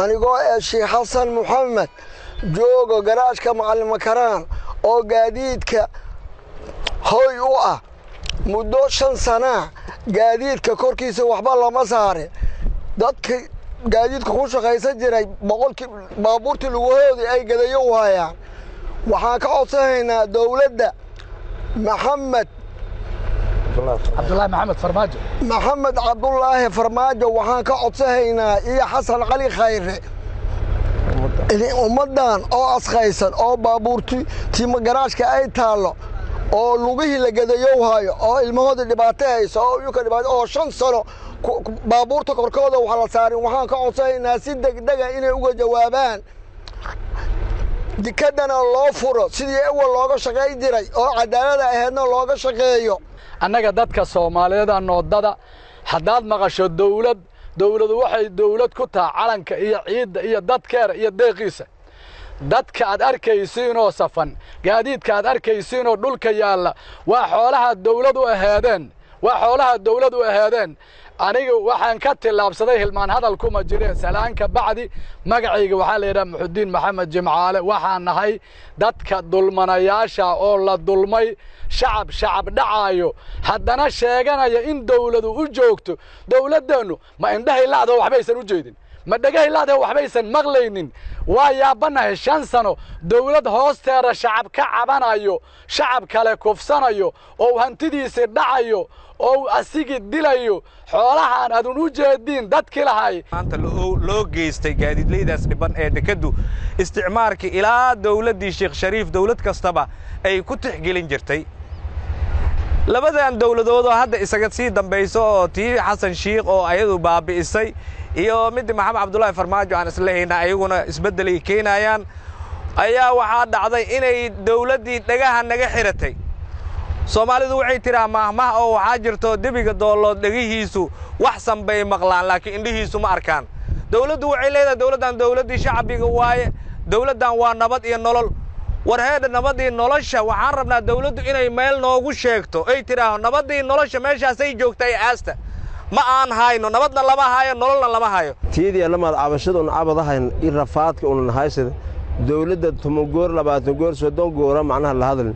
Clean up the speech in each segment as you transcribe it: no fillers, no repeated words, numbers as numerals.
Anigoo ee Sheekh Xasan Moxamed, joogo garaashka Macalin Makaraan oo gaadiidka hoy u ah, muddo 5 sanaa gaadiidka korkiisa waxba lama saarin. Dadka gaadiidka ku shaqaysan jiray boqolkii baabuurtii lugahoodii ay gadayo u hayaan. Waxaan ka codsanaynaa dowladda Maxamed Cabdulaahi Maxamed Farmaajo. Maxamed Cabdulaahi Farmaajo waxaan ka codsanaynaa iyo Xasan Cali Khayre, ummaddan oo asqaysan oo baabuurti tiima garaashka ay taallo oo lugihii la gadayow hayo oo ilmahoodii dhibaato hayso oo uyuka dhibaato oo 5 sano baabuurta korkooda wax la saarin, waxaan ka codsanaynaa si degdega inay uga jawaabaan, dikadana loo furo sidii awal looga shaqayn jiray oo cadaalada ahaydna looga shaqeeyo. Annaga dadka Soomaaliyeed noodada haddaad maqasho dawlad, dawladu waxay dawlad ku taha calanka iyo ciidda iyo dadkeeda iyo deeqiisa. Dadka aad arkaysiinoo safan, gaadiidka aad arkaysiinoo dhulka yaalla, waa xoolaha dawlad u aheedeen, waa xoolaha dawlad u aheedeen. Aniga waxaan ka tillaabsaday hilmaan hadal kuma jireen. Salaanka bacdi, magacayga waxaa la yidhaha Muxudiin Maxamed Jimcaale. Waxaan nahay dadka dulmanayaasha oo la dulmay, shacab shacab dhacaayo, haddana sheeganaya in dawladu u joogto. Dawladdeennu ma indhahay la'do waxbaysan u jeedin? Ma dhegahay la'do waxbaysan maqlaynin? Waa yaabanahay. 5 sano dawlad hoosteeda shacab ka cabanayo, shacab kale kufsanayo oo hantidiisii dhacayo oo asigii dilayo, xoolahaan aadun u jeediin dadkii lahay. Maanta loo geystay gaadiidleydaas dhiban ee dekeddu isticmaarkii ilaa dawladdii Sheekh Shariif, dawlad kastaba ay ku tixgelin jirtay. Labadan dawladoodoo hadda isaga sii dambayso oo tii Xasan Shiikh oo ayadu baabi'isay iyo middii Maxamed Cabdulaahi Farmaajo aan islehaynaa ayaguna isbeddelay keenayaan, ayaa waxaa dhacday inay dawladdii dhagaha naga xiratay. Soomaalidu waxay tidhaa mahmah oo waxaa jirto: debiga doollood dhegihiisu wax sanbay maqlaan, laakiin indhihiisu ma arkaan. Dawladdu waxay leedahay dawladdan dawladdii shacbiga waaye, dawladdan waa nabad iyo nolol. War heedha, nabaddii nolosha waxaan rabnaa dawladdu inay meel noogu sheegto, ay tidhaaho nabaddii nolosha meeshaasay joogtay. Aasta ma aan hayno, nabadna lama hayo, nololna lama hayo. Tiidii lamaad cabashada un cabadahayn i rafaadka unan haysada dawladda 10 goor, 20 goor, 30 goora macnaha la hadalin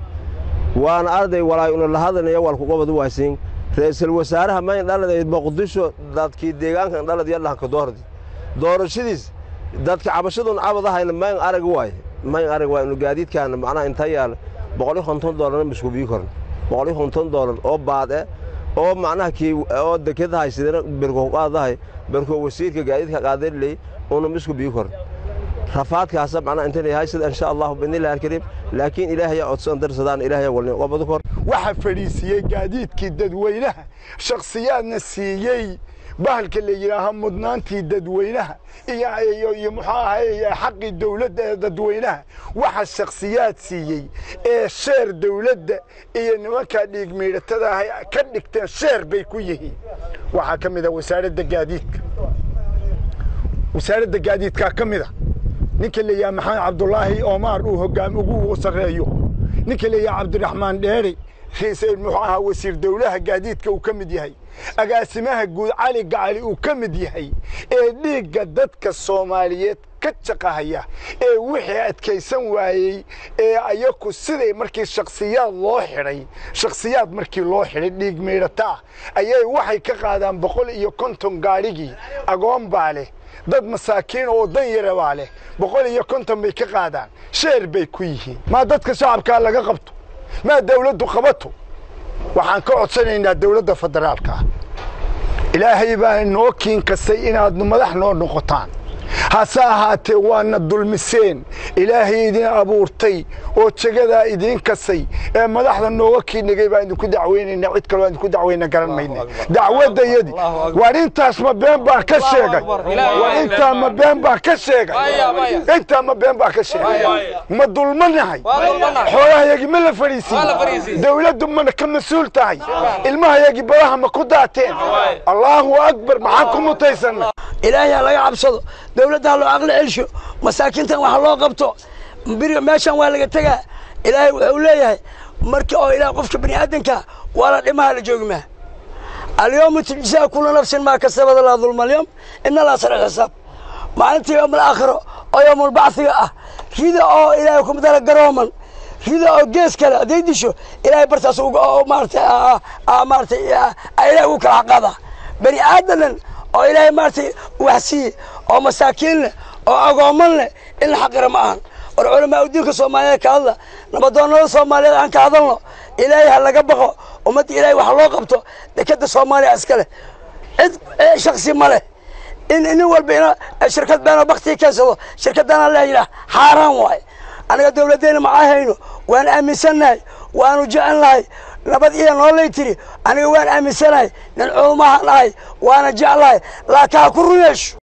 waana arday walaay una la hadalnaya walku qobad u waaysiin. Ra'iisul wasaaraha mayn dhaladay Muqdisho, dadkii deegaankan dhalad yadhahanka doordi doorashadiis dadka cabashadun cabadahayna mayn arag waay, mayn arag waay. Inu gaadiidkaana macnaha inta yaal $150-na maskuubiyi korn, $150 oo baad eh oo macnaha kii oo dekada haysidana berko qaadahay, berko wasiirka gaadiidka qaadanley una misku biyi korn. Rafaadkaasa macnaha intan haysida, insha Allahu biidnillahi alkariim, laakiin Ilaahay codsan darsadaan, Ilaahay walni qobadu kor. Waxa fadhiisiyey gaadiidkii dadweynaha shakhsiyaadna siiyey bahalka la yidhaaha mudnaantii dadweynaha iyo muxuu ahay xaqii dawladda ee dadweynaha. Waxa shakhsiyaad siiyey ee share dawladda iyo nimankaa dhiig miidhatada ahay ka dhigteen share bay ku yihiin. Waxaa ka mid a wasaaradda gaadiidka. Wasaaradda gaadiidkaa ka mid a ninka la yidhaha Maxamed Cabdulaahi Omar uu hoggaam ugu sarreeyo, ninka la yidhaha Cabdiraxmaan Dheere, muxuu ahaa wasiir dawlaha gaadiidka uu ka mid yahay, agaasimaha guud Cali Gacali uu ka mid yahay, ee dhiigga dadka Soomaaliyeed ka jaqahaya ee wixii adkaysan waayey ee ayaku siday markii shakhsiyaad loo xidhay, shakhsiyaad markii loo xidhay dhiig miidhataa ayay waxay ka qaadaan 150 gaadhigii. Agoon baa leh, dad masaakiin oo dan yara baa leh, 150 bay ka qaadaan, share bay ku yihiin. Maa dadka shacabkaa laga qabto? Maa dawladdu qabato? Waxaan ka codsanaynaa dawladda federaalka ah, Ilaahay baa noo kiinkasay inaad madax noo noqotaan, hase ahaatee waana dulmiseen. Ilaahay idin abuurtay oo jagadaa idiin kasay ee madaxda nooga kiinigay baan idinku dacweynaynaa. Cid kaloo aan idinku dacweyna garan mayna. Dacwadayadii waar intaas ma been baan ka sheegay? Waar intaa ma been baan ka sheegay? Intaa ma been baan ka sheegay? Ma dulmanahay? Xoolahayagii ma la fadhiisiin? Dawladdu mana ka mas-uul tahay? Ilmahayagii badaha ma ku daateen? Allahu akbar, maxaan ku mutaysanay? Ilaahay ha laga cabsado, dawladda ha loo aqli celsho, masaakiintan waxa loo qabto. Beriga meeshan waa laga tegaa. Ilaahay wuxuu leeyahay marka oo ilaah qofka bani aadanka waa la dhimaha la joogi maa. اليوم تجزى كل نفس ما كسبت، لا ظلم اليوم، إن الله سريع الحساب. Maalinta yowmal aakhiro oo yowmul bacsiga ah, rida oo Ilaahay kuma dala garooman, rida oo gees kale hadday disho, Ilaahay bartaas maaratay maaratay Ilaahay ugu kala xaqaadaa. Bani aadanan oo Ilaahay maaratay wax siiyey oo masaakiin leh oo agooman leh in la xaqira ma ahan. War culamaa udiinka Soomaaliyeed ka hadla, nabadoonnada Soomaaliyeed aan ka hadalno. Ilaahay ha laga baqo, ummadda Ilaahay wax loo qabto. Dekadda Soomaaliya iska leh, cid shaksi ma leh. In nin walba ina shirkad beenoo baktiga keensado, shirkadana la yidhaah, xaaraan waaye. Aniga dowladdeena maxaa hayno, waan aaminsannahay, waanu jecelnahay nabad iyo noolay tiri. Aniga waan aaminsanahay, nin culumahan ahay, waana jeclahay, laakiin ha ku run yeesho.